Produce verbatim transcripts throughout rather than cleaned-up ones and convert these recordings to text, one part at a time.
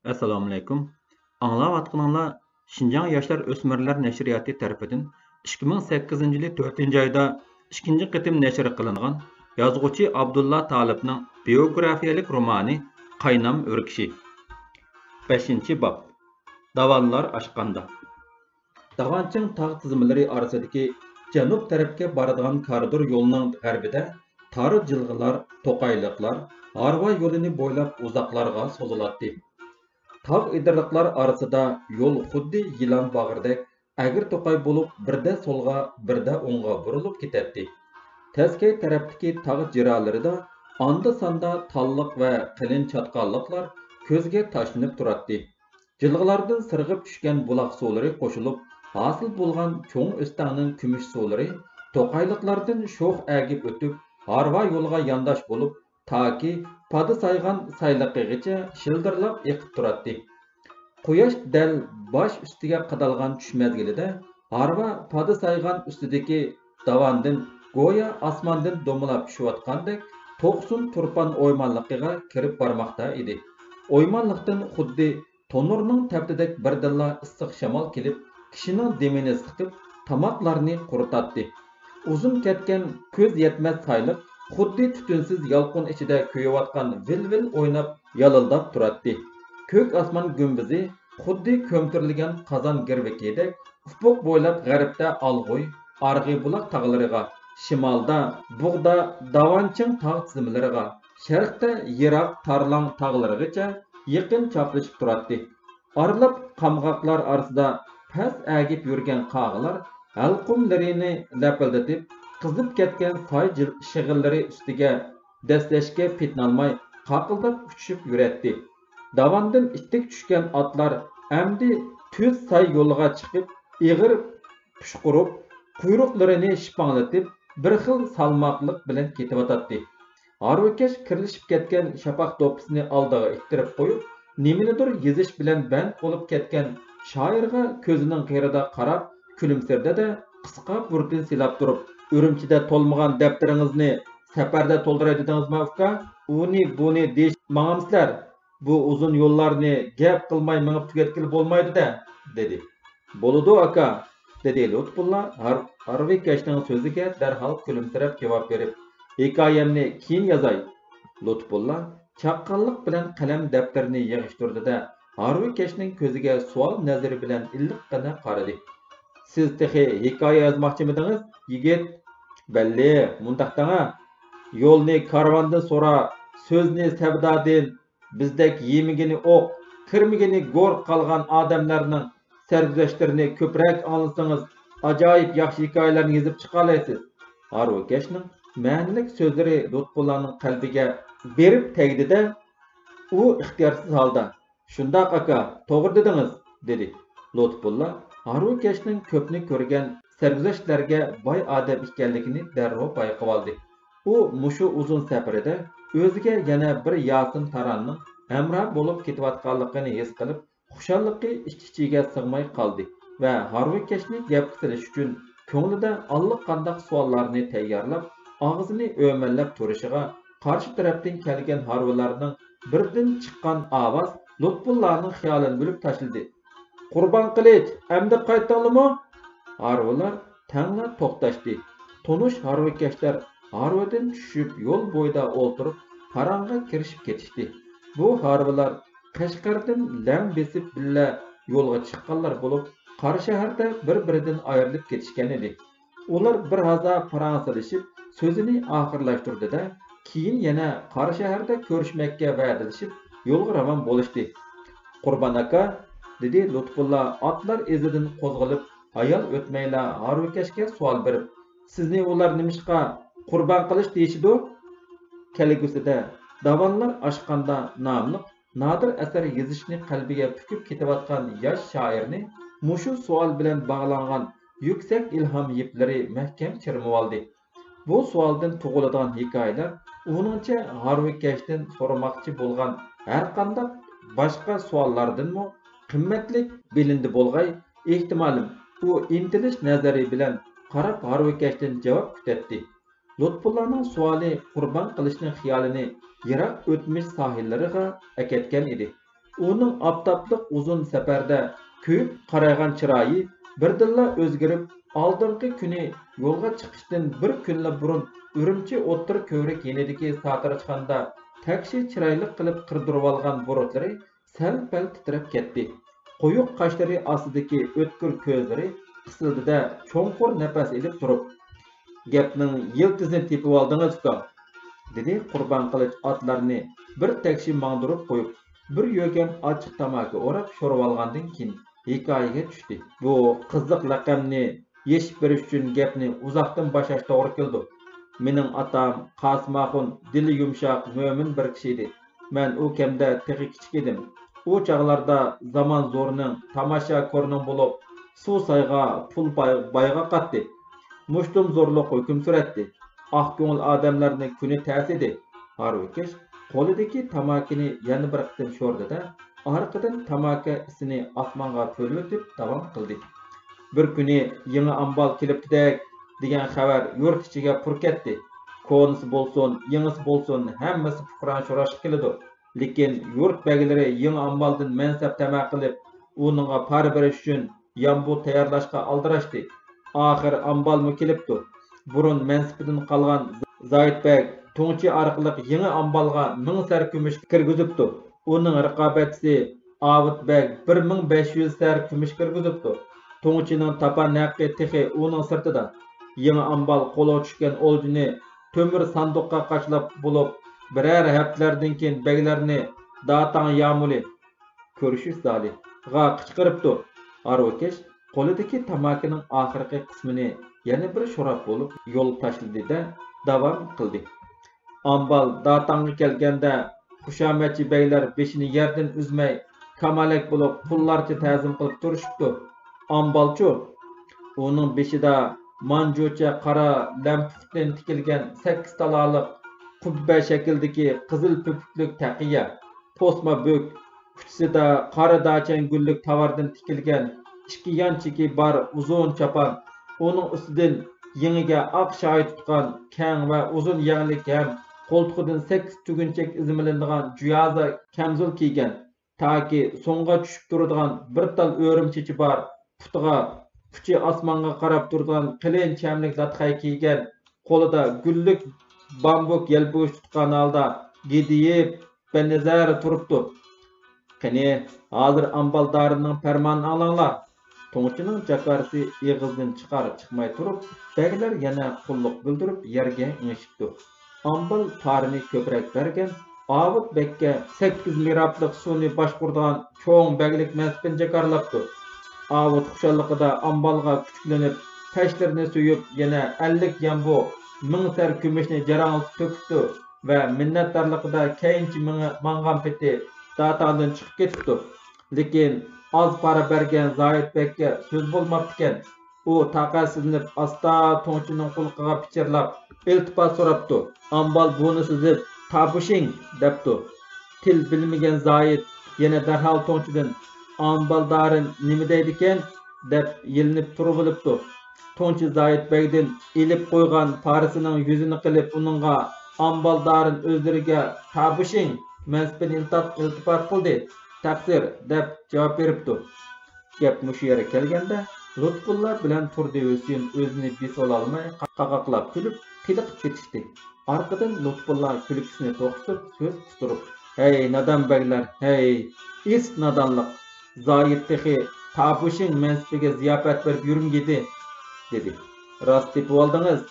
ئەسسالامۇئەلەيكۇم. ئاڭلاۋاتقىنىڭلار شىنجاڭ ياشلار ئۆسمۈرلەر نەشرىياتى تەرىپىدىن ئىككى مىڭ سەككىزىنچى يىلى تۆتىنچى ئايدا ئىككىنچى قېتىم نەشر قىلىنغان يازغۇچى ئابدۇللا تالىپنىڭ بىيوگرافىيەلىك رومانى قاينام ئۆركىشى. بەشىنچى باب. داۋانلار ئاشقاندا. داۋانچىڭ تاغ تىزمىلىرى ئارىسىدىكى جەنۇب تەرەپكە بارىدىغان كارىدور يولنىڭ غەربىدە تار جىلغىلار، توقايلىقلار ھارۋا يولىنى بويلاپ ئۇزاقلارغا سوزۇلاتتى. تاغ ئېدىرلىقلار ئارىسىدا يول خۇددى يىلان باغرىدەك ئەگرى توقاي بولۇپ، بىردە سولغا، بىردە ئوڭغا بۇرۇلۇپ كېتەتتى. تەسكەي تەرەپتىكى تاغ جىرالىرىدا ئاندا-ساندا تاللىق ۋە قېلىن چاتقاللىقلار كۆزگە تاشلىنىپ تۇراتتى. جىلغىلاردىن سىرغىپ چۈشكەن بۇلاق سۇلىرى قوشۇلۇپ، ھاسىل بولغان چوڭ ئۆستەڭنىڭ كۈمۈش سۇلىرى توقايلىقلاردىن شوخ ئەگىپ ئۆتۈپ، ھارۋا يولىغا يانداش بولۇپ، تاكى پادا سايغان سايلىقىغىچە شىلدىرلاپ ئېقىپ تۇراتتى. قۇياش دەل باش ئۈستىگە قادالغان چۈش مەزگىلىدە ھارۋا پادا سايغان ئۈستىدىكى داۋاندىن گويا ئاسماندىن دومىلاپ چۈشۈۋاتقاندەك توقسۇن تۇرپان ئويمانلىقىغا كىرىپ بارماقتا ئىدى. ئويمانلىقتىن خۇددى تونۇرنىڭ تەپتىدەك بىردىنلا ئىسسىق شامال كېلىپ، كىشىنىڭ دېمىنى سىقىپ، تاماقلارنى قۇرۇتاتتى. ئۇزۇن كەتكەن كۆز يەتمەس سايلىق خۇددى تۈتۈنسىز يالقۇن ئىچىدە كۆيۈۋاتقان ۋىل-ۋىل ئويناپ، يالىلداپ تۇراتتى. كۆك ئاسمان گۈمبىزى خۇددى كۆمتۈرۈلگەن قازان گىرۋىكىدەك ئۇپۇق بويلاپ غەربتە ئالغۇي، ئارغىبۇلاق تاغلىرىغا، شىمالدا بۇغدا داۋانچىڭ تاغ تىزمىلىرىغا، شەرقتە يىراق تارلاڭ تاغلىرىغىچە يېقىن چاپلىشىپ تۇراتتى. ئارىلاپ قامغاقلار ئارىسىدا پەس ئەگىپ يۈرگەن قاغىلار ھەلقۇملىرىنى لەپىلدىتىپ، قىزىپ كەتكەن ساي جىل-، شېغىللىرى ئۈستىگە دەسسەشكە پېتىنالماي قاقىلداپ ئۇچۇشۇپ يۈرەتتى. داۋاندىن ئىتتىك چۈشكەن ئاتلار ئەمدى تۈز ساي يولىغا چىقىپ، ئېغىر پۇشقۇرۇپ، قۇيرۇقلىرىنى شىپاڭلىتىپ، بىر خىل سالماقلىق بىلەن كېتىۋاتاتتى. ھارۋىكەش كىرلىشىپ كەتكەن شاپاق دوپپىسىنى ئالدىغا ئىتتىرىپ قويۇپ، نېمىنىدۇر يېزىش بىلەن بەند بولۇپ كەتكەن شائىرغا كۆزىنىڭ قىرىدا قاراپ كۈلۈمسىرىدى-دە، قىسقا بۇرۇتىنى سىلاپ تۇرۇپ، «ئۈرۈمچىدە تولمىغان دەپتىرىڭىزنى سەپەردە تولدۇراي دېدىڭىزما، ئۇكا؟ ئۇنى، بۇنى دېيىش ماڭامسىلەر؟ بۇ ئۇزۇن يوللارنى گەپ قىلماي مېڭىپ تۈگەتكىلى بولمايدۇ-دە!» دېدى. «بولىدۇ، ئاكا!» دېدى لۇتپۇللا ھار-، ھارۋىكەشنىڭ سۆزىگە دەرھال كۈلۈمسىرەپ جاۋاب بېرىپ، «ھېكايەمنى كېيىن يازاي.» لۇتپۇللا چاققانلىق بىلەن قەلەم دەپتىرىنى يىغىشتۇردى-دە، ھارۋىكەشنىڭ كۆزىگە سوئال نەزىرى بىلەن ئىللىققىنە قارىدى. «سىز تېخى ھېكايە يازماقچىمىدىڭىز، يىگىت؟» «بەللى، مۇنداق دەڭە، يولنى كارۋاندىن سورا، سۆزنى سەۋدادىن، بىزدەك يېمىگىنى ئوق، كىرمىگىنى گور قالغان ئادەملەرنىڭ سەرگۈزەشتلىرىنى كۆپرەك ئاڭلىسىڭىز، ئاجايىپ ياخشى ھېكايىلەرنى يېزىپ چىقالايسىز.» ھارۋىكەشنىڭ مەنىلىك سۆزلىرى لۇتپۇللانىڭ قەلبىگە بېرىپ تەگدى-دە، ئۇ ئىختىيارسىز ھالدا، «شۇنداق، ئاكا، توغرا دېدىڭىز» دېدى. لۇتپۇللا ھارۋىكەشنىڭ كۆپنى كۆرگەن، سەرگۈزەشتلەرگە باي ئادەم ئىكەنلىكىنى دەررۇ بايقىۋالدى. ئۇ مۇشۇ ئۇزۇن سەپىرىدە ئۆزىگە يەنە بىر ياسىن تاراننىڭ ھەمراھ بولۇپ كېتىۋاتقانلىقىنى ھېس قىلىپ، خۇشاللىقى ئىچ-ئىچىگە سىغماي قالدى ۋە ھارۋىكەشنى گەپكە سېلىش ئۈچۈن كۆڭلىدە ئاللىقانداق سوئاللارنى تەييارلاپ، ئاغزىنى ئۆمەللەپ تۇرۇشىغا، قارشى تەرەپتىن كەلگەن ھارۋىلارنىڭ بىردىن چىققان ئاۋاز لۇتپۇللانىڭ خىيالىنى بۆلۈپ تاشلىدى. «قۇربان قىلىچ، ئەمدى قايتتىڭلىمۇ؟» ھارۋىلار تەڭلا توختاشتى. تونۇش ھارۋىكەشلەر ھارۋىدىن چۈشۈپ، يول بويىدا ئولتۇرۇپ، پاراڭغا كىرىشىپ كېتىشتى. بۇ ھارۋىلار قەشقەردىن لەڭ بېسىپ بىللە يولغا چىققانلار بولۇپ، قاراشەھەردە بىر-بىرىدىن ئايرىلىپ كېتىشكەن ئىدى. ئۇلار بىر ھازا پاراڭ سېلىشىپ، سۆزىنى ئاخىرلاشتۇردى-دە، كېيىن يەنە قاراشەھەردە كۆرۈشمەككە ۋەدىلىشىپ، يولغا راۋان بولۇشتى. «قۇربان ئاكا»، دېدى لۇتپۇللا ئاتلار ئىزىدىن قوزغىلىپ، ھايال ئۆتمەيلا ھارۋىكەشكە سوئال بېرىپ، «سىزنى ئۇلار نېمىشقا قۇربان قىلىش دېيىشىدۇ؟» كەلگۈسىدە داۋانلار ئاشقاندا ناملىق نادىر ئەسەر يېزىشنى قەلبىگە پۈكۈپ كېتىۋاتقان ياش شائىرنى مۇشۇ سوئال بىلەن باغلانغان يۈكسەك ئىلھام يىپلىرى مەھكەم چىرمىۋالدى. بۇ سوئالدىن تۇغۇلىدىغان ھېكايىلەر ئۇنىڭچە ھارۋىكەشتىن سورىماقچى بولغان ھەرقانداق باشقا سوئاللاردىنمۇ قىممەتلىك بىلىندى بولغاي، ئېھتىمالىم، ئۇ ئىنتىلىش نەزىرى بىلەن قاراپ ھارۋىكەشتىن جاۋاب كۈتەتتى. لۇتپۇللانىڭ سوئالى قۇربان قىلىشنىڭ خىيالىنى يىراق ئۆتمۈش ساھىللىرىغا ئەكەتكەن ئىدى. ئۇنىڭ ئاپتاپلىق ئۇزۇن سەپەردە كۆيۈپ قارايغان چىرايى بىردىنلا ئۆزگىرىپ، ئالدىنقى كۈنى يولغا چىقىشتىن بىر كۈنلا بۇرۇن ئۈرۈمچى ئوتتۇرا كۆۋرۈك يېنىدىكى ساتىراچخانىدا تەكشى چىرايلىق قىلىپ قىردۇرۇۋالغان بۇرۇتلىرى سەل-پەل تىترەپ كەتتى. قويۇق قاشلىرى ئاستىدىكى ئۆتكۈر كۆزلىرى قىسىلدىدە چوڭقۇر نەپەس ئېلىپ تۇرۇپ، «گەپنىڭ يىلتىزىنى تېپىۋالدىڭىز، ئۇكام!» دېدى قۇربان قىلىچ ئاتلارنى بىر تەكشى ماڭدۇرۇپ قويۇپ، بىر يۆگەم ئاچچىق تاماكا ئوراپ شورىۋالغاندىن كېيىن ھېكايىگە چۈشتى. بۇ قىزىق لەقەمنى يېشىپ بېرىش ئۈچۈن گەپنى ئۇزاقتىن باشلاش توغرا كېلىدۇ. مېنىڭ ئاتام قاسىم ئاخۇن دىلى يۇمشاق، مۆمىن بىر كىشى ئىدى. مەن ئۇ كەمدە تېخى كىچىك ئىدىم. ئۇ چاغلاردا زامان زورنىڭ، تاماشا كورنىڭ بولۇپ، سۇ سايغا، پۇل باي-، بايغا قاتتى. مۇشتۇم زورلۇق ھۆكۈم سۈرەتتى. ئاق كۆڭۈل ئادەملەرنىڭ كۈنى تەس ئىدى. ھارۋىكەش قولىدىكى تاماكىنى يەنە بىر قېتىم شوردى-دە، ئارقىدىن تاماكا ئىسىنى ئاسمانغا پۈۋلىتىپ داۋام قىلدى. بىر كۈنى يېڭى ئامبال كېلىپتىدەك دېگەن خەۋەر يۇرت ئىچىگە پۇر كەتتى. كونىسى بولسۇن، يېڭىسى بولسۇن، ھەممىسى پۇقرانى شوراشقا كېلىدۇ. لېكىن يۇرت بەگلىرى يېڭى ئامبالدىن مەنسەپ تەمە قىلىپ، ئۇنىڭغا پارا بېرىش ئۈچۈن يامبۇ تەييارلاشقا ئالدىراشتى. ئاخىر ئامبالمۇ كېلىپتۇ. بۇرۇن مەنسىپىدىن قالغان زاھىت بەگ تۇڭچى ئارقىلىق يېڭى ئامبالغا مىڭ سەر كۈمۈش كىرگۈزۈپتۇ. ئۇنىڭ رىقابەتچىسى ئاۋۇت بەگ بىر مىڭ بەش يۈز سەر كۈمۈش كىرگۈزۈپتۇ. تۇڭچىنىڭ تاپان ھەققى تېخى ئۇنىڭ سىرتىدا. يېڭى ئامبال قولىغا چۈشكەن ئولجىنى تۆمۈر ساندۇققا قاچىلاپ بولۇپ، بىرەر ھەپتىلەردىن كېيىن بەگلەرنى داتاڭ يامۇلى، كۆرۈشۈش زالى، غا قىچقىرىپتۇ. ھارۋىكەش قولىدىكى تاماكىنىڭ ئاخىرقى قىسمىنى يەنە بىر شوراپ بولۇپ يول تاشلىدى-دە، داۋام قىلدى. ئامبال داتاڭغا كەلگەندە، خۇشامەتچى بەگلەر بېشىنى يەردىن ئۈزمەي، كامالەك بولۇپ، قۇللارچە تەزىم قىلىپ تۇرۇشۇپتۇ. ئامبالچۇ؟ ئۇنىڭ بېشىدا مانجۇچە قارا لەمپۇقتىن تىكىلگەن سەككىز تالالىق قۇببە شەكلىدىكى قىزىل پۆپۈكلۈك تەقىيە، پوسما بۆك، ئۇچىسىدا قارا داچەن گۈللۈك تاۋاردىن تىكىلگەن ئىككى يان چېكى بار ئۇزۇن چاپان، ئۇنىڭ ئۈستىدىن يېڭىگە ئاق شايى تۇتقان كەڭ ۋە ئۇزۇن يەڭلىك ھەم قولتۇقىدىن سەككىز تۈگۈنچەك ئىزمىلىنىدىغان جۇيازا كەمزۇل كىيگەن، تاكى سوڭغا چۈشۈپ تۇرىدىغان بىر تال ئۆرۈم چېچى بار، پۇتىغا ئۇچى ئاسمانغا قاراپ تۇرىدىغان قېلىن چەملىك لاتخەي كىيگەن، قولىدا گۈللۈك بامبۇك يەلپۈگۈچ تۇتقان ھالدا گىدىيىپ، بەنەزەر تۇرۇپتۇ. قېنى، ھازىر ئامبالدارىنىڭ پەرمانىنى ئاڭلاڭلار! توڭچىنىڭ جاكارىسى ئېغىزدىن چىقار چىقماي تۇرۇپ، بەگلەر يەنە قۇللۇق بىلدۈرۈپ يەرگە ئېڭىشىپتۇ. ئامبال پارىنى كۆپرەك بەرگەن ئاۋۇت بەگكە سەككىز مىرابلىق سۇنى باشقۇرىدىغان چوڭ بەگلىك مەنسىپىنى جاكارلاپتۇ. ئاۋۇت خۇشاللىقىدا ئامبالغا كۈچۈكلىنىپ، پەشلىرىنى سۆيۈپ، يەنە ئەللىك يامبۇ، مىڭ سەر كۈمۈشنى جاراڭلىتىپ تۆكۈپتۇ ۋە مىننەتدارلىقىدا كەينىچە مېڭە-، ماڭغان پېتى داتاڭدىن چىقىپ كېتىپتۇ. لېكىن ئاز پارا بەرگەن زاھىت بەگكە سۆز بولماپتىكەن. ئۇ تاقەتسىزلىنىپ، ئاستا توڭچىنىڭ قۇلىقىغا پىچىرلاپ، ئىلتىپات سوراپتۇ. ئامبال بۇنى سېزىپ، «تابۇشىڭ!» دەپتۇ. تىل بىلمىگەن زاھىت يەنە دەرھال توڭچىدىن، «ئامبالدارىن نېمە دەيدىكەن؟» دەپ يېلىنىپ تۇرۇۋېلىپتۇ. توڭچى زاھىت بەگدىن ئېلىپ قويغان پارىسىنىڭ يۈزىنى قىلىپ ئۇنىڭغا، «ئامبالدارىن ئۆزلىرىگە تابۇشىڭ مەنسىپىنى ئىلتات-، ئىلتىپات قىلدى، تەقسىر» دەپ جاۋاب بېرىپتۇ. گەپ مۇشۇ يەرگە كەلگەندە، لۇتپۇللا بىلەن تۇردى ھۈسېن ئۆزىنى بېسىۋالالماي قاقاقلاپ كۈلۈپ، قېلىقىپ كېتىشتى. ئارقىدىن لۇتپۇللا كۈلكىسىنى توختىتىپ سۆز قىستۇرۇپ، «ھەي، نادان بەگلەر، ھەي، ئىس نادانلىق! زاھىت تېخى تابۇشىڭ مەنسىپىگە زىياپەت بېرىپ يۈرمىگىدى» دېدى. «راست تېپىۋالدىڭىز،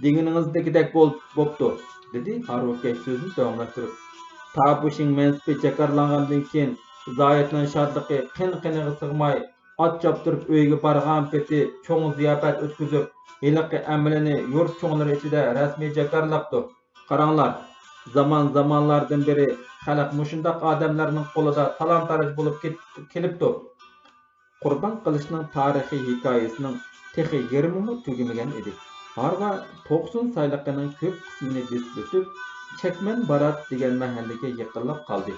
دېگىنىڭىزدىكىدەك بول-، بوپتۇ» دېدى ھارۋىكەش سۆزىنى داۋاملاشتۇرۇپ. تابۇشىڭ مەنسىپى جاكارلانغاندىن كېيىن، زاھىتنىڭ شادلىقى قېن-قېنىغا سىغماي، ئات چاپتۇرۇپ ئۆيىگە بارغان پېتى چوڭ زىياپەت ئۆتكۈزۈپ، ھېلىقى ئەمىلىنى يۇرت چوڭلىرى ئىچىدە رەسمىي جاكارلاپتۇ. قاراڭلار، زامان-زامانلاردىن بېرى خەلق مۇشۇنداق ئادەملەرنىڭ قولىدا تالان-تاراج بولۇپ كېت-، كېلىپتۇ. قۇربان قىلىچنىڭ تارىخىي ھېكايىسىنىڭ تېخى يېرىمىمۇ تۈگىمىگەن ئىدى. ھارۋا توقسۇن سايلىقىنىڭ كۆپ قىسمىنى بېسىپ ئۆتۈپ، چەكمەن بارات دېگەن مەھەللىگە يېقىنلاپ قالدى.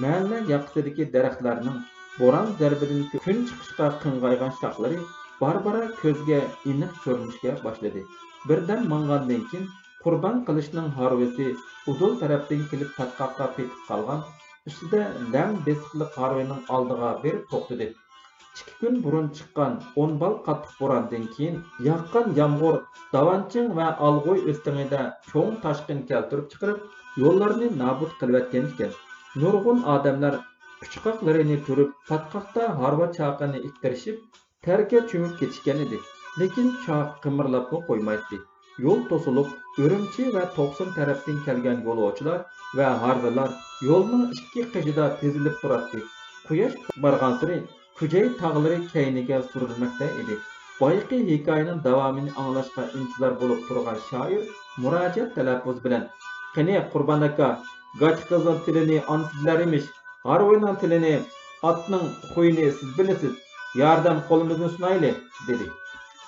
مەھەللە ياقىسىدىكى دەرەخلەرنىڭ بوران زەربىدىن كۈن چىقىشقا قىڭغايغان شاخلىرى بارا-بارا كۆزگە ئېنىق كۆرۈنۈشكە باشلىدى. بىردەم ماڭغاندىن كېيىن، قۇربان قىلىچنىڭ ھارۋىسى ئۇدۇل تەرەپتىن كېلىپ پاتقاققا پېتىپ قالغان ئۈستىدە لەڭ بېسىقلىق ھارۋىنىڭ ئالدىغا بېرىپ توختىدى. ئىككى كۈن بۇرۇن چىققان ئون بال قاتتىق بوراندىن كېيىن ياغقان يامغۇر داۋانچىڭ ۋە ئالغۇي ئۆستىڭىدە چوڭ تاشقىن كەلتۈرۈپ چىقىرىپ، يوللارنى نابۇت قىلىۋەتكەن ئىكەن. نۇرغۇن ئادەملەر ئۇچقاقلىرىنى تۈرۈپ، پاتقاقتا ھارۋا چاقىنى ئىتتىرىشىپ، تەرگە چۆمۈپ كېتىشكەن ئىدى. لېكىن چاق قىمىرلاپمۇ قويمايتتى. يول توسۇلۇپ، ئۈرۈمچى ۋە توقسۇن تەرەپتىن كەلگەن يولۇچىلار ۋە ھارۋىلار يولنىڭ ئىككى قېشىدا تىزىلىپ تۇراتتى. قۇياش بارغانسېرى كۈجەي تاغلىرى كەينىگە سۈرۈلمەكتە ئىدى. بايىقى ھېكايىنىڭ داۋامىنى ئاڭلاشقا ئىنتىزار بولۇپ تۇرغان شائىر مۇراجىئەت تەلەپپۇز بىلەن، قېنى، قۇربان ئاكا، گاچا قىزنىڭ تىلىنى ئانىسى بىلەر ئىمىش، ھارۋىنىڭ تىلىنى، ئاتنىڭ خۇيىنى سىز بىلىسىز، ياردەم قولىمىزنى سۇنايلى، دېدى.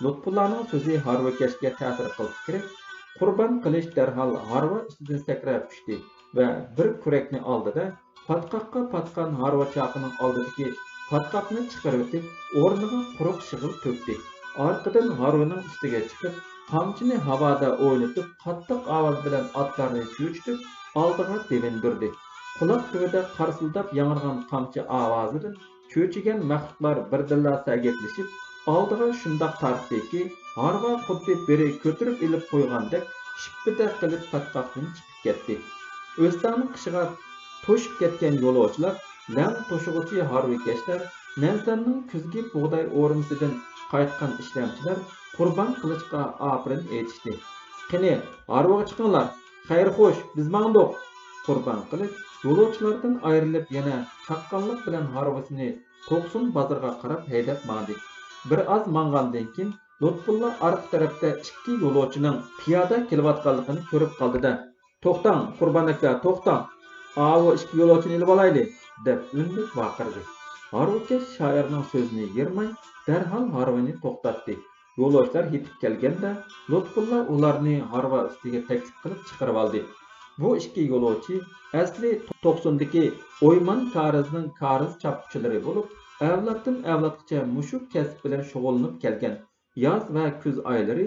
لۇتپۇللانىڭ سۆزى ھارۋىكەشكە تەسىر قىلسا كېرەك، قۇربان قىلىچ دەرھال ھارۋا ئۈستىدىن سەكرەپ چۈشتى ۋە بىر كۈرەكنى ئالدىدا، پاتقاققا پاتقان ھارۋا چاقىنىڭ ئالدىدىكى پاتقاقنى چىقىرىۋېتىپ، ئورنىغا قۇرۇق شېغىل تۆكتى. ئارقىدىن ھارۋىنىڭ ئۈستىگە چىقىپ، قامچىنى ھاۋادا ئوينىتىپ، قاتتىق ئاۋاز بىلەن ئاتلارنى چۆچۈتۈپ، ئالدىغا دېۋىندۈردى. قۇلاق تۈۋىدە قارسىلداپ ياڭرىغان قامچا ئاۋازىدىن چۆچۈگەن مەخلۇقلار بىردىنلا سەگەكلىشىپ، ئالدىغا شۇنداق تارتتىكى، ھارۋا خۇددى بىرى كۆتۈرۈپ ئېلىپ قويغاندەك شىپپىدە قىلىپ پاتقاقتىن چىقىپ كەتتى. ئۆستەڭنىڭ قىشىغا توشۇپ كەتكەن يولۇچىلار، لەڭ توشۇغۇچى ھارۋىكەشلەر، نەنسەننىڭ كۈزگى بۇغداي ئورمىسىدىن قايتقان ئىشلەمچىلەر قۇربان قىلىچقا ئاپىرىن ئېيتىشتى. قېنى، ھارۋىغا چىقىڭلار، خەير-خوش، بىز ماڭدۇق! قۇربان قىلىچ يولۇچىلاردىن ئايرىلىپ، يەنە چاققانلىق بىلەن ھارۋىسىنى توقسۇن بازىرىغا قاراپ ھەيدەپ ماڭدى. بىر ئاز ماڭغاندىن كېيىن، لۇتپۇللا ئارقا تەرەپتە ئىككى يولۇچىنىڭ پىيادە كېلىۋاتقانلىقىنى كۆرۈپ قالدى-دە، توختاڭ، قۇربان ئاكا، توختاڭ! ئاۋۇ ئىككى يولۇچىنى ئېلىۋالايلى! دەپ ئۈنلۈك ۋارقىرىدى. ھارۋىكەش شائىرنىڭ سۆزىنى يىرماي، دەرھال ھارۋىنى توختاتتى. يولۇچىلار يېتىپ كەلگەندە، لۇتپۇللا ئۇلارنى ھارۋا ئۈستىگە تەكلىپ قىلىپ چىقىرىۋالدى. بۇ ئىككى يولۇچى ئەسلى توقسۇندىكى ئويمان كارىزنىڭ كارىز چاپقۇچىلىرى بولۇپ، ئەۋلادتىن ئەۋلادقىچە مۇشۇ كەسىپ بىلەن شۇغۇللىنىپ كەلگەن. ياز ۋە كۈز ئايلىرى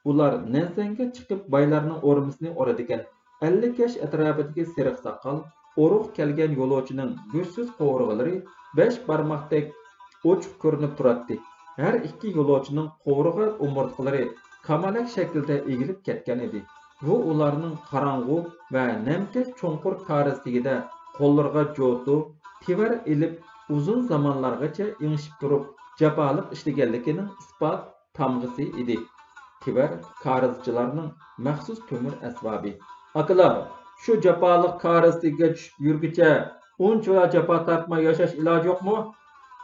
ئۇلار نەنسەنگە چىقىپ، بايلارنىڭ ئورمىسىنى ئورىدىكەن. ئەللىك ياش ئەتراپىدىكى سېرىق ساقال، ئورۇق كەلگەن يولۇچىنىڭ گۆشسىز قوۋۇرغىلىرى بەش بارماقتەك ئوچۇق كۆرۈنۈپ تۇراتتى. ھەر ئىككى يولۇچىنىڭ قوۋۇرغا ئومۇرتقىلىرى كامالەك شەكىلدە ئېگىلىپ كەتكەن ئىدى. بۇ ئۇلارنىڭ قاراڭغۇ ۋە نەمكەش چوڭقۇر كارىز تېگىدە قوللىرىغا جوتۇ، تېۋەر ئېلىپ، ئۇزۇن زامانلارغىچە ئېڭىشىپ تۇرۇپ، جاپالىق ئىشلىگەنلىكىنىڭ ئىسپات تامغىسى ئىدى. تېۋەر كارىزچىلارنىڭ مەخسۇس تۆمۈر ئەسۋابى. ئاكىلار، شۇ جاپالىق كارىز تېگىگە چۈشۈپ يۈرگۈچە ئۇنچىۋالا جاپا تارتماي ياشاش ئىلاجى يوقمۇ؟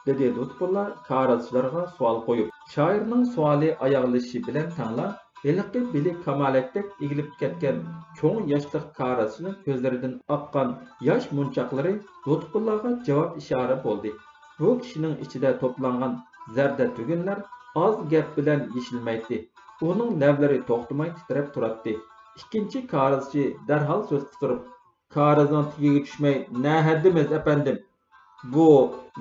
دېدى لۇتپۇللا كارىزچىلارغا سوئال قويۇپ. شائىرنىڭ سوئالى ئاياغلىشىشى بىلەن تەڭلا، ھېلىقى بېلى كامالەكتەك ئېگىلىپ كەتكەن چوڭ ياشلىق كارىزچىنىڭ كۆزلىرىدىن ئاققان ياش مونچاقلىرى لۇتپۇللاغا جاۋاب ئىشارە بولدى. بۇ كىشىنىڭ ئىچىدە توپلانغان زەردە تۈگۈنلەر ئاز گەپ بىلەن يېشىلمەيتتى. ئۇنىڭ لەۋلىرى توختىماي تىترەپ تۇراتتى. ئىككىنچى كارىزچى دەرھال سۆز قىستۇرۇپ، كارىزنىڭ تېگىگە چۈشمەي نە ھەددىمىز، ئەپەندىم؟ بۇ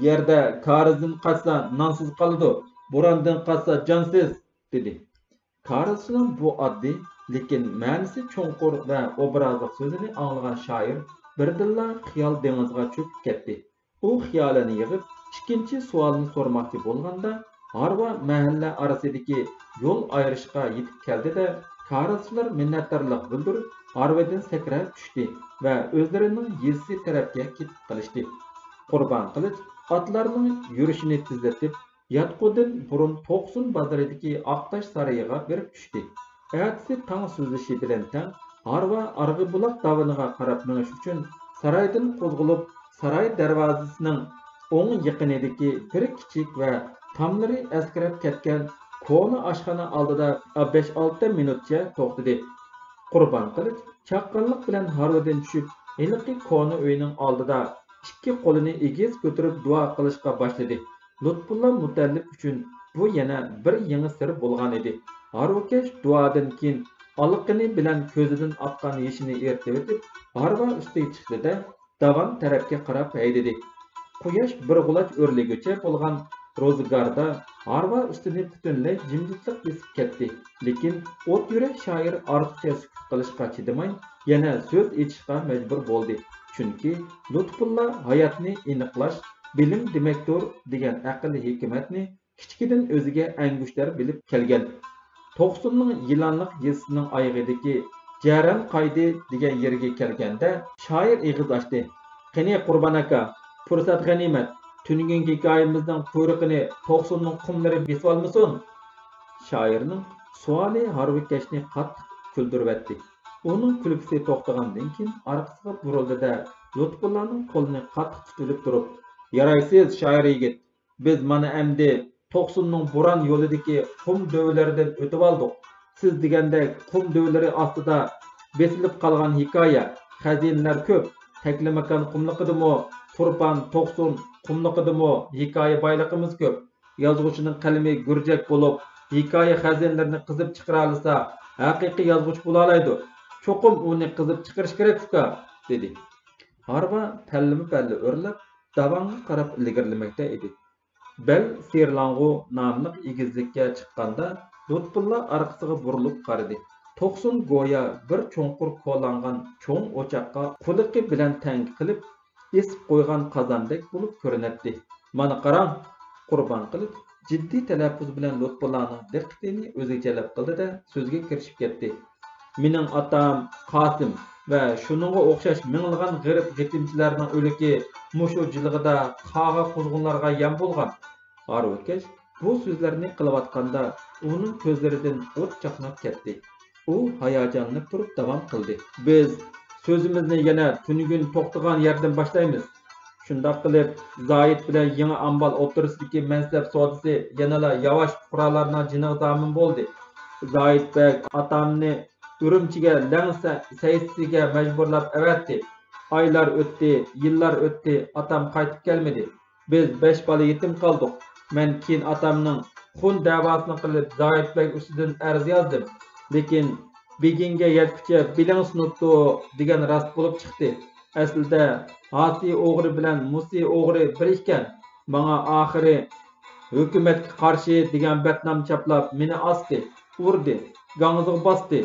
يەردە كارىزدىن قاچسا نانسىز قالىدۇ، بوراندىن قاچسا جانسىز، دېدى. كارىزچىنىڭ بۇ ئاددىي، لېكىن مەنىسى چوڭقۇر ۋە ئوبرازلىق سۆزىنى ئاڭلىغان شائىر بىردىنلا خىيال دېڭىزىغا چۆكۈپ كەتتى. ئۇ خىيالىنى يىغىپ، ئىككىنچى سوئالنى سورىماقچى بولغاندا، ھارۋا مەھەللە ئارىسىدىكى يول ئايرىشقا يېتىپ كەلدى-دە، كارىزچىلار مىننەتدارلىق بىلدۈرۈپ، ھارۋىدىن سەكرەپ چۈشتى ۋە ئۆزلىرىنىڭ يېزىسى تەرەپكە كېتىپ قېلىشتى. قۇربان قىلىچ ئاتلارنىڭ يۈرۈشىنى تېزلىتىپ، ياتقۇدىن بۇرۇن توقسۇن بازىرىدىكى ئاقتاش سارىيىغا بېرىپ چۈشتى. ئەتىسى تاڭ سۈزۈشى بىلەن تەڭ ھارۋا ئارغىبۇلاق داۋىنىغا قاراپ مېڭىش ئۈچۈن سارايدىن قوزغىلىپ، ساراي دەرۋازىسىنىڭ ئوڭ يېقىنىدىكى بىر كىچىك ۋە تاملىرى ئەسكىرەپ كەتكەن كونا ئاشخانا ئالدىدا بەش-ئالتە مىنۇتچە توختىدى. قۇربان قىلىچ چاققانلىق بىلەن ھارۋىدىن چۈشۈپ، ھېلىقى كونا ئۆينىڭ ئالدىدا ئىككى قولىنى ئېگىز كۆتۈرۈپ دۇئا قىلىشقا باشلىدى. لۇتپۇللا مۇتەللىپ ئۈچۈن بۇ يەنە بىر يېڭى سىر بولغانىدى. ھارۋىكەش دۇئادىن كېيىن ئالىقىنى بىلەن كۆزىدىن ئاققان يېشىنى ئېرىتىۋېتىپ، ھارۋا ئۈستىگە چىقتى-دە، داۋان تەرەپكە قاراپ ھەيدىدى. قۇياش بىر غۇلاچ ئۆرلىگۈچە بولغان روزىگاردا ھارۋا ئۈستىنى پۈتۈنلەي جىمجىتلىق بېسىپ كەتتى. لېكىن ئوت يۈرەك شائىر ئارتۇقچە سۈكۈت قىلىشقا چىدىماي، يەنە سۆز ئېچىشقا مەجبۇر بولدى. چۈنكى لۇتپۇللا ھاياتنى ئېنىقلاش بىلىم دېمەكتۇر دېگەن ئەقىل ھېكمەتنى كىچىكىدىن ئۆزىگە ئەنگۈشتەر بىلىپ كەلگەن. توقسۇننىڭ يىلانلىق يېزىسىنىڭ ئايىغىدىكى جەرەن قايدى دېگەن يېرىگە كەلگەندە، شائىر ئېغىز ئاچتى. قېنى، قۇربان ئاكا، پۇرسەت غەنىيمەت، تۈنۈگۈنكى ھېكايىمىزنىڭ قۇيرۇقىنى توقسۇننىڭ قۇملىرى بېسىۋالمىسۇن! شائىرنىڭ سوئالى ھارۋىكەشنى قاتتىق كۈلدۈرۈۋەتتى. ئۇنىڭ كۈلكىسى توختىغاندىن كېيىن ئارقىسىغا بۇرۇلدى-دە، لۇتپۇللانىڭ قولىنى قاتتىق تۇتۇۋېلىپ تۇرۇپ، يارايسىز، شائىر يىگىت، بىز مانا ئەمدى توقسۇننىڭ بوران يولىدىكى قۇم دۆۋىلىرىدىن ئۆتۈۋالدۇق. سىز دېگەندەك قۇم دۆۋىلىرى ئاستىدا بېسىلىپ قالغان ھېكايە، خەزىنىلەر كۆپ. تەكلىماكان قۇملۇقىدىمۇ، تۇرپان، توقسۇن قۇملۇقىدىمۇ ھېكايە بايلىقىمىز كۆپ. يازغۇچىنىڭ قەلىمى گۈرجەك بولۇپ، ھېكايە خەزىنىلىرىنى قېزىپ چىقىرالايدۇ، ھەقىقىي يازغۇچى بولالايدۇ. چوقۇم ئۇنى قېزىپ چىقىرىش كېرەك، ئۇكا، دېدى. ھارۋا پەللىمۇ پەللە ئۆرلەپ، داۋانغا قاراپ ئىلگىرىلىمەكتە ئىدى. بەل سىرلاڭغۇ ناملىق ئېگىزلىككە چىققاندا، لۇتپۇللا ئارقىسىغا بۇرۇلۇپ قارىدى. توقسۇن گويا بىر چوڭقۇر كولانغان چوڭ ئوچاققا قۇلىقى بىلەن تەڭگە قىلىپ، ئېسىپ قويغان قازاندەك بولۇپ كۆرۈنەتتى. مانا قاراڭ! قۇربان قىلىچ جىددىي تەلەپپۇز بىلەن لۇتپۇللانىڭ دىققىتىنى ئۆزىگە جەلپ قىلدى-دە، سۆزگە كىرىشىپ كەتتى. مېنىڭ ئاتام قاسىم ۋە شۇنىڭغا ئوخشاش مىڭلىغان غېرىب-غېتىمچىلەرنىڭ ئۆلۈكى مۇشۇ جىلغىدا قاغا-قۇزغۇنلارغا يەم بولغان. ھارۋىكەش بۇ سۆزلەرنى قىلىۋاتقاندا، ئۇنىڭ كۆزلىرىدىن ئوت چاقناپ كەتتى. ئۇ ھاياجانلىنىپ تۇرۇپ داۋام قىلدى. بىز سۆزىمىزنى يەنە تۈنۈگۈن توختىغان يەردىن باشلايمىز. شۇنداق قىلىپ، زاھىت بىلەن يېڭى ئامبال ئوتتۇرىسىدىكى مەنسەپ سودىسى يەنىلا ياۋاش پۇقرالارنىڭ جېنىغا زامىن بولدى. زاھىت بەگ ئاتامنى ئۈرۈمچىگە لەڭ سە-، سەيسىگە مەجبۇرلاپ ئەۋەتتى. ئايلار ئۆتتى، يىللار ئۆتتى، ئاتام قايتىپ كەلمىدى. بىز بەش بالا يېتىم قالدۇق. مەن كېيىن ئاتامنىڭ خۇن دەۋاسىنى قىلىپ، زاھىت بەگ ئۈستىدىن ئەرز يازدىم. لېكىن بېگىڭگە يەتكۈچە بېلىڭ سۇنۇپتۇ دېگەن راست بولۇپ چىقتى. ئەسلىدە ھاسى ئوغرى بىلەن مۇسى ئوغرى بىر ئىكەن. ماڭا ئاخىرى ھۆكۈمەتكە قارشى دېگەن بەتنام چاپلاپ مېنى ئاستى، ئۇردى، گاڭزىغا باستى.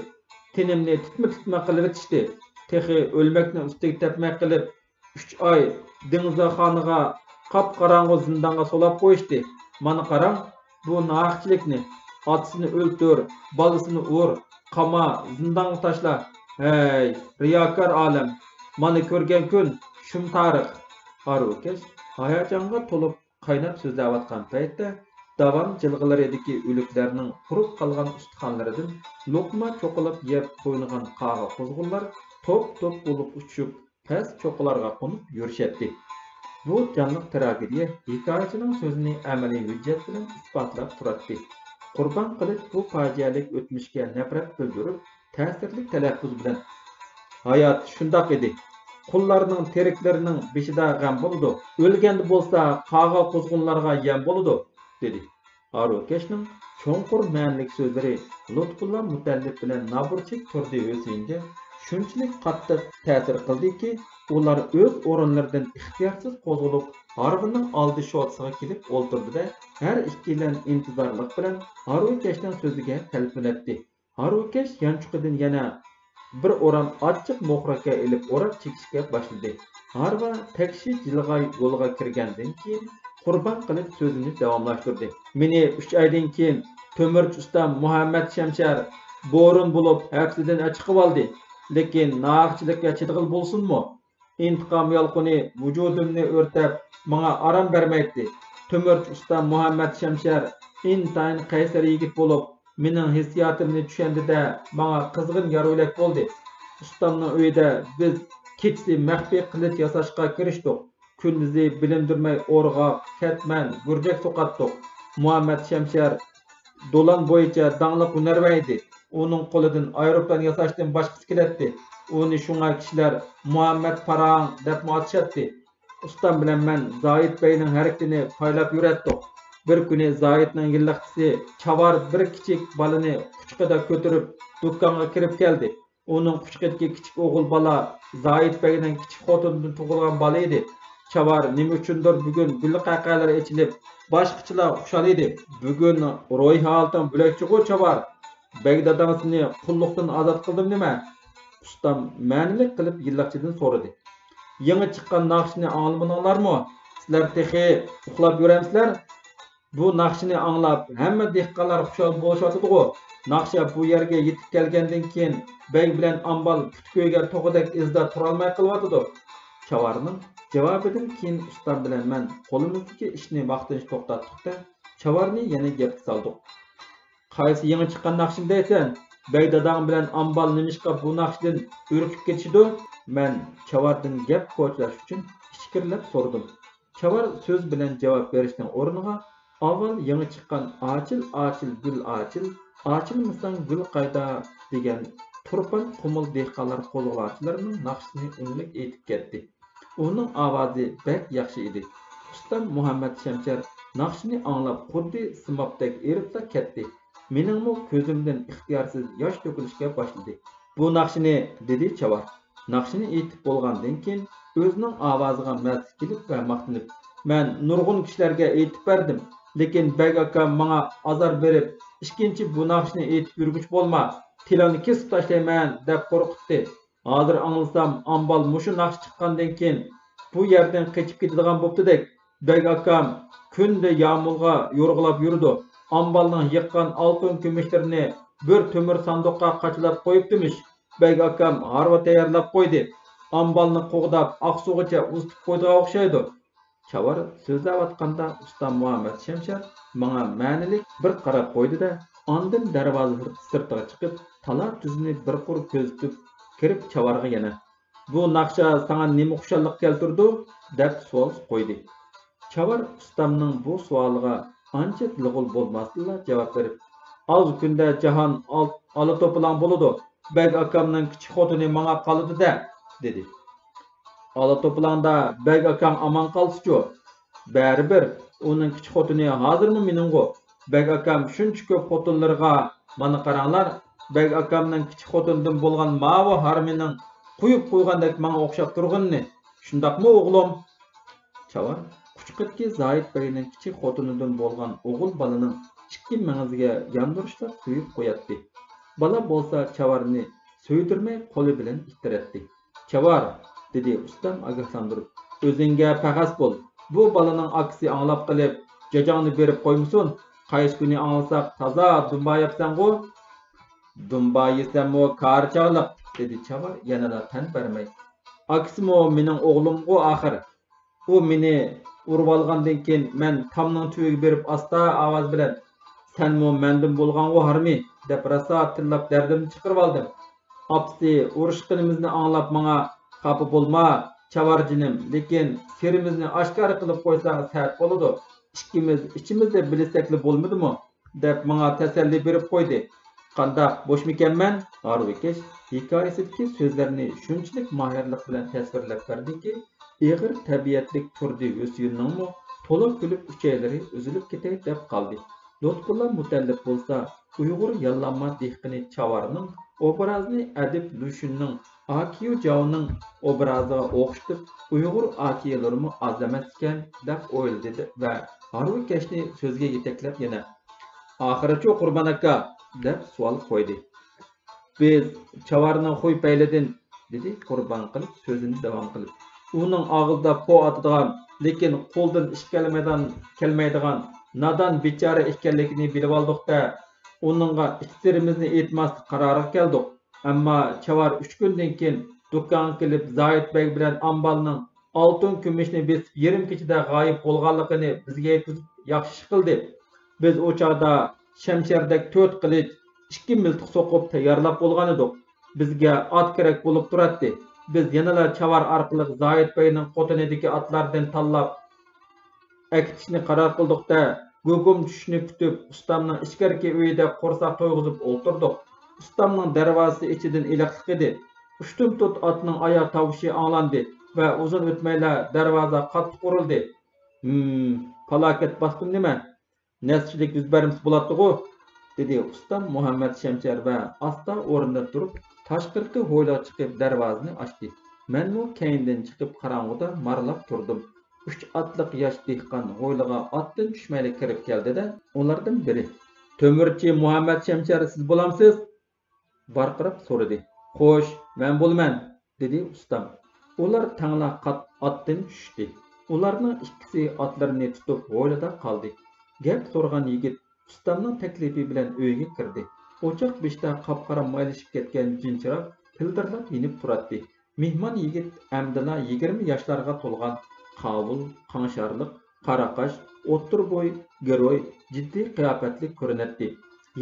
تېنىمنى تىتما-تىتما قىلىۋېتىشتى. تېخى ئۆلمەكنى ئۈستىگە تەپمەي قىلىپ، ئۈچ ئاي دېڭزاخانىغا، قاپقاراڭغۇ زىندانغا سولاپ قويۇشتى. مانا قاراڭ، بۇ ناھەقچىلىكنى، ئاتىسىنى ئۆلتۈر، بالىسىنى ئۇر، قاما، زىندانغا تاشلا. ھەي، رىياكار ئالەم، مانا كۆرگەن كۈن، شۇم تارىخ. ھارۋىكەش ھاياجانغا تولۇپ قايناپ سۆزلەۋاتقان پەيتتە، داۋان جىلغىلىرىدىكى ئۆلۈكلەرنىڭ قۇرۇپ قالغان ئۇستىخانلىرىدىن لوقما چوقۇلاپ يەپ تويۇنغان قاغا-قۇزغۇنلار توپ-توپ بولۇپ ئۇچۇشۇپ، پەس چوققىلارغا قونۇپ يۈرۈشەتتى. بۇ جانلىق تراگېدىيە ھېكايىچىنىڭ سۆزىنى ئەمەلىي ھۆججەت بىلەن ئىسپاتلاپ تۇراتتى. قۇربان قىلىچ بۇ پاجىئەلىك ئۆتمۈشكە نەپرەت بىلدۈرۈپ، تەسىرلىك تەلەپپۇز بىلەن، ھايات شۇنداق ئىدى. قۇللارنىڭ تىرىكلىرىنىڭ بېشىدا غەم بولىدۇ، ئۆلگەندە بولسا قاغا-قۇزغۇنلارغا يەم بولىدۇ، دېدى. ھارۋىكەشنىڭ چوڭقۇر مەنىلىك سۆزلىرى لۇتپۇللا مۇتەللىپ بىلەن نابۇرچېك تۇردى ھۈسەيىنگە شۇنچىلىك قاتتىق تەسىر قىلدىكى، ئۇلار ئۆز ئورۇنلىرىدىن ئىختىيارسىز قوزغىلىپ، ھارۋىنىڭ ئالدى شوتىسىغا كېلىپ ئولتۇردى-دە، ھەر ئىككىيلەن ئىنتىزارلىق بىلەن ھارۋىكەشنىڭ سۆزىگە تەلپۈنەتتى. ھارۋىكەش يانچۇقىدىن يەنە بىر ئورام ئاچچىق موخرىكا ئېلىپ ئوراپ چېكىشكە باشلىدى. ھارۋا تەكشى جىلغا يولغا كىرگەندىن كېيىن، قۇربان قىلىچ سۆزىنى داۋاملاشتۇردى. مېنى ئۈچ ئايدىن كېيىن تۆمۈرچى ئۇستام مۇھەممەت شەمشەر بورۇن بولۇپ ھەپسىدىن چىقىۋالدى. لېكىن ناھەقچىلىككە چىدىغىلى بولسۇنمۇ؟ ئىنتىقام يالقۇنى ۋۇجۇدۇمنى ئۆرتەپ، ماڭا ئارام بەرمەيتتى. تۆمۈرچى ئۇستام مۇھەممەت شەمشەر ئىنتايىن قەيسەر يىگىت بولۇپ، مېنىڭ ھېسسىياتىمنى چۈشەندى-دە، ماڭا قىزغىن يارۋىلەك بولدى. ئۇستامنىڭ ئۆيىدە بىز كېچىسى مەخپىي قىلىچ ياساشقا كىرىشتۇق. كۈندۈزى بىلىندۈرمەي ئورغاق، كەتمەن، گۈرجەك سوقاتتۇق. مۇھەممەت شەمشەر دولان بويىچە داڭلىق ھۈنەرۋەن ئىدى. ئۇنىڭ قولىدىن ئايروپىلان ياساشتىن باشقىسى كېلەتتى. ئۇنى شۇڭا كىشىلەر مۇھەممەت پاراڭ دەپمۇ ئاتىشاتتى. ئۇستام بىلەن مەن زاھىت بەگنىڭ ھەرىكىتىنى پايلاپ يۈرەتتۇق. بىر كۈنى زاھىتنىڭ يىللىقچىسى چاۋار بىر كىچىك بالىنى قۇچىقىدا كۆتۈرۈپ دۇكانغا كىرىپ كەلدى. ئۇنىڭ قۇچىقىدىكى كىچىك ئوغۇل بالا زاھىت بەگنىڭ كىچىك خوتۇنىدىن تۇغۇلغان بالا ئىدى. چاۋار نېمە ئۈچۈندۇر بۈگۈن گۈللە-قەقەلەر ئېچىلىپ، باشقىچىلا خۇشال ئىدى. بۈگۈن روھىي ھالىتىڭ بۆلەكچىغۇ، چاۋار؟ بەگ داداڭ سېنى قۇللۇقتىن ئازاد قىلدىمۇ نېمە؟ ئۇستام مەنىلىك قىلىپ يىللىقچىدىن سورىدى. يېڭى چىققان ناخشىنى ئاڭلىمىدىڭلارمۇ؟ سىلەر تېخى ئۇخلاپ يۈرەمسىلەر؟ بۇ ناخشىنى ئاڭلاپ، ھەممە دېھقانلار خۇشال بولۇشۇۋاتىدىغۇ؟ ناخشا بۇ يەرگە يېتىپ كەلگەندىن كېيىن، بەگ بىلەن ئامبال پۇتى كۆيگەن توخۇدەك ئىزدا تۇرالماي قېلىۋاتىدۇ. چاۋارنىڭ جاۋابىدىن كېيىن ئۇستام بىلەن مەن قولىمىزدىكى ئىشنى ۋاقتىنچە توختاتتۇق-دە، چاۋارنى يەنە گەپكە سالدۇق. قايسى يېڭى چىققان ناخشىنى دەيسەن؟ بەگ داداڭ بىلەن ئامبال نېمىشقا بۇ ناخشىدىن ئۈركۈپ كېتىشىدۇ؟ مەن چاۋاردىن گەپ قوچۇلاش ئۈچۈن ئىچكىرىلەپ سورىدىم. چاۋار سۆز بىلەن جاۋاب بېرىشنىڭ ئورنىغا، ئاۋۋال يېڭى چىققان «ئاچىل، ئاچىل، گۈل ئاچىل، ئاچىلمىساڭ گۈل قايدا» دېگەن تۇرپان قۇمۇل دېھقانلار قوزغىلاڭچىلىرىنىڭ ناخشىسىنى ئۈنلۈك ئېيتىپ كەتتى. ئۇنىڭ ئاۋازى بەك ياخشى ئىدى. ئۇستام مۇھەممەت شەمشەر ناخشىنى ئاڭلاپ خۇددى سىمابتەك ئېرىپلا كەتتى. مېنىڭمۇ كۆزۈمدىن ئىختىيارسىز ياش تۆكۈلۈشكە باشلىدى. «بۇ ناخشىنى» دېدى چاۋار. ناخشىنى ئېيتىپ بولغاندىن كېيىن، ئۆزىنىڭ ئاۋازىغا مەستە كېلىپ ۋە ماختىنىپ، «مەن نۇرغۇن كىشىلەرگە ئېيتىپ بەردىم، لېكىن بەگ ئاكام ماڭا ئازار بېرىپ، ئىككىنچى بۇ ناخشىنى ئېيتىپ يۈرگۈچى بولما، تىلىڭنى كېسىپ تاشلايمەن» دەپ قورقۇتتى. ھازىر ئاڭلىسام، ئامبال مۇشۇ ناخشا چىققاندىن كېيىن بۇ يەردىن قېچىپ كېتىدىغان بوپتۇدەك. بەگ ئاكام كۈندە يامۇلغا يورغىلاپ يۈرىدۇ. ئامبالنىڭ يىغقان ئالتۇن كۈمۈشلىرىنى بىر تۆمۈر ساندۇققا قاچىلاپ قويۇپتىمىش. بەگ ئاكام ھارۋا تەييارلاپ قويدى. ئامبالنى قوغداپ، ئاقسۇغىچە ئۇزىتىپ قويىدىغان ئوخشايدۇ. چاۋار سۆزلەۋاتقاندا، ئۇستام مۇھەممەت شەمشەر ماڭا مەنىلىك بىر قاراپ قويدى-دە، ئاندىن دەرۋازا سىرتىغا چىقىپ، تالا-تۈزنى بىر قۇر كۆزىتىپ كىرىپ، چاۋارغا يەنە، «بۇ ناخشا ساڭا نېمە خۇشاللىق كەلتۈرىدۇ؟» دەپ سوئال قويدى. چاۋار ئۇستامنىڭ بۇ سوئالىغا ئانچە دىلغۇل بولماستىنلا جاۋاب بېرىپ، «ئاز كۈندە جاھان ئال-، ئالا توپىلاڭ بولىدۇ. بەگ ئاكامنىڭ كىچىك خوتۇنى ماڭا قالىدۇ-دە» دېدى. «ئالا توپىلاڭدا بەگ ئاكاڭ ئامان قالسىچۇ؟ بەرىبىر ئۇنىڭ كىچىك خوتۇنى ھازىرمۇ مېنىڭغۇ. بەگ ئاكام شۇنچە كۆپ خوتۇنلىرىغا، مانا قاراڭلار، بەگ ئاكامنىڭ كىچىك خوتۇنىدىن بولغان ماۋۇ ھارمىنىڭ قويۇپ قويغاندەك ماڭا ئوخشاپ تۇرغىنىنى. شۇنداقمۇ، ئوغلۇم؟» چاۋار قۇچىقىدىكى زاھىت بەگنىڭ كىچىك خوتۇنىدىن بولغان ئوغۇل بالىنىڭ ئىككى مېڭىزىگە ياندۇرۇشلاپ سۆيۈپ قوياتتى. بالا بولسا چاۋارنى سۆيدۈرمەي قولى بىلەن ئىتتىرەتتى. «چاۋار» دېدى ئۇستام ئاگاھلاندۇرۇپ، «ئۆزۈڭگە پەخەس بول. بۇ بالىنىڭ ئاكىسى ئاڭلاپ قېلىپ، جاجاڭنى بېرىپ قويمىسۇن. قايسى كۈنى ئاڭلىساق تازا دۇمباياپسەنغۇ؟» «دۇمبايىسەممۇ كارى چاغلىق» دېدى چاۋار يەنىلا تەن بەرمەي. «ئاكىسىمۇ مېنىڭ ئوغلۇمغۇ ئاخىر. ئۇ مېنى ئۇرۇۋالغاندىن كېيىن، مەن تامنىڭ تۈۋىگە بېرىپ ئاستا ئاۋاز بىلەن، سەنمۇ مەندىن بولغانغۇ ھارمى، دەپ راسا تىللاپ دەردىمنى چىقىرىۋالدىم. ئاپىسى ئۇرۇشقىنىمىزنى ئاڭلاپ ماڭا، خاپا بولما، چاۋارجىنىم، لېكىن سىرىمىزنى ئاشكارا قىلىپ قويساڭ سەت بولىدۇ. ئىككىمىز ئىچىمىزدە بىلىشسەكلا بولمىدىمۇ؟ دەپ ماڭا تەسەللى بېرىپ قويدى. قانداق، بوشمىكەنمەن؟» ھارۋىكەش ھېكايىسىدىكى سۆزلەرنى شۇنچىلىك ماھىرلىق بىلەن تەسۋىرلەپ بەردىكى، ئېغىر تەبىئەتلىك تۇردى ھۈسيۈننىڭمۇ تولا كۈلۈپ ئۈچەيلىرى ئۈزۈلۈپ كېتەي دەپ قالدى. لۇتپۇللا مۇتەللىپ بولسا ئۇيغۇر ياللانما دېھقىنى چاۋارنىڭ ئوبرازىنى ئەدىب لۇشۈننىڭ، ئاكيۇ جاۋنىڭ ئوبرازىغا ئوخشىتىپ، ئۇيغۇر ئاكىيلىرىمۇ ئاز ئەمەس ئىكەن، دەپ ئويلىدى ۋە ھارۋىكەشنى سۆزگە يېتەكلەپ يەنە، «ئاخىرىچۇ، قۇربان ئاكا؟» دەپ سوئال قويدى. «بىز چاۋارنىڭ خۇي-پەيلىدىن»، دېدى قۇربان قىلىپ سۆزىنى داۋام قىلىپ، «ئۇنىڭ ئاغزىدا پو ئاتىدىغان، لېكىن قولىدىن ئىش كەلمەيدىغان، كەلمەيدىغان نادان بىچارە ئىكەنلىكىنى بىلىۋالدۇق-دە، ئۇنىڭغا ئىچ سىرىمىزنى ئېيتماسلىق قارارىغا كەلدۇق. ئەمما چاۋار ئۈچ كۈندىن كېيىن دۇكانغا كېلىپ، زاھىت بەگ بىلەن ئامبالنىڭ ئالتۇن كۈمۈشنى بېسىپ، يېرىم كېچىدە غايىب بولغانلىقىنى بىزگە يەتكۈزۈپ، ياخشى ئىش قىلدى. بىز ئۇ چاغدا شەمشەردەك تۆت قىلىچ، ئىككى مىلتىق سوقۇپ تەييارلاپ بولغانىدۇق. بىزگە ئات كېرەك بولۇپ تۇراتتى. بىز يەنىلا چاۋار ئارقىلىق زاھىت بەگنىڭ قوتىنىدىكى ئاتلاردىن تاللاپ ئەكېتىشنى قارار قىلدۇق-دە، گۇگۇم چۈشۈشنى كۈتۈپ، ئۇستامنىڭ ئىچكىرىكى ئۆيىدە قورساق تويغۇزۇپ ئولتۇردۇق. ئۇستامنىڭ دەرۋازىسى ئىچىدىن ئېلىقلىق ئىدى. ئۇشتۇمتۇت ئاتنىڭ ئاياغ تاۋۇشى ئاڭلاندى ۋە ئۇزۇن ئۆتمەيلا دەرۋازا قاتتىق ئۇرۇلدى. «ھىم، پالاكەت باستىم نېمە؟ نەسىھەتچىلىك يۈز بەرمىسە بولاتتىغۇ؟» دېدى ئۇستام مۇھەممەت شەمشەر ۋە ئاستا ئورنىدىن تۇرۇپ، تاشقىرىقى ھويلىغا چىقىپ دەرۋازىنى ئاچتى. مەنمۇ كەينىدىن چىقىپ قاراڭغۇدا مارىلاپ تۇردۇم. ئۈچ ئاتلىق ياش دېھقان ھويلىغا ئاتتىن چۈشمەيلا كىرىپ كەلدى-دە، ئۇلاردىن بىرى، «تۆمۈرچى مۇھەممەت شەمشەر سىز بولامسىز؟» ۋارقىراپ سورىدى. «خوش، مەن بولىمەن»، دېدى ئۇستام. ئۇلار تەڭلا قات-، ئاتتىن چۈشتى. ئۇلارنىڭ ئىككىسى ئاتلىرىنى تۇتۇپ ھويلىدا قالدى. گەپ سورىغان يىگىت ئۇستامنىڭ تەكلىپى بىلەن ئۆيگە كىردى. ئوچاق بېشىدا قاپقارا مايلىشىپ كەتكەن جىنچىراغ پىلدىرلاپ يېنىپ تۇراتتى. مېھمان يىگىت ئەمدىلا يىگىرمە ياشلارغا تولغان، قاۋۇل، قاڭشارلىق، قارا قاش، ئوتتۇرا بوي، گىروي، جىددىي قىياپەتلىك كۆرۈنەتتى.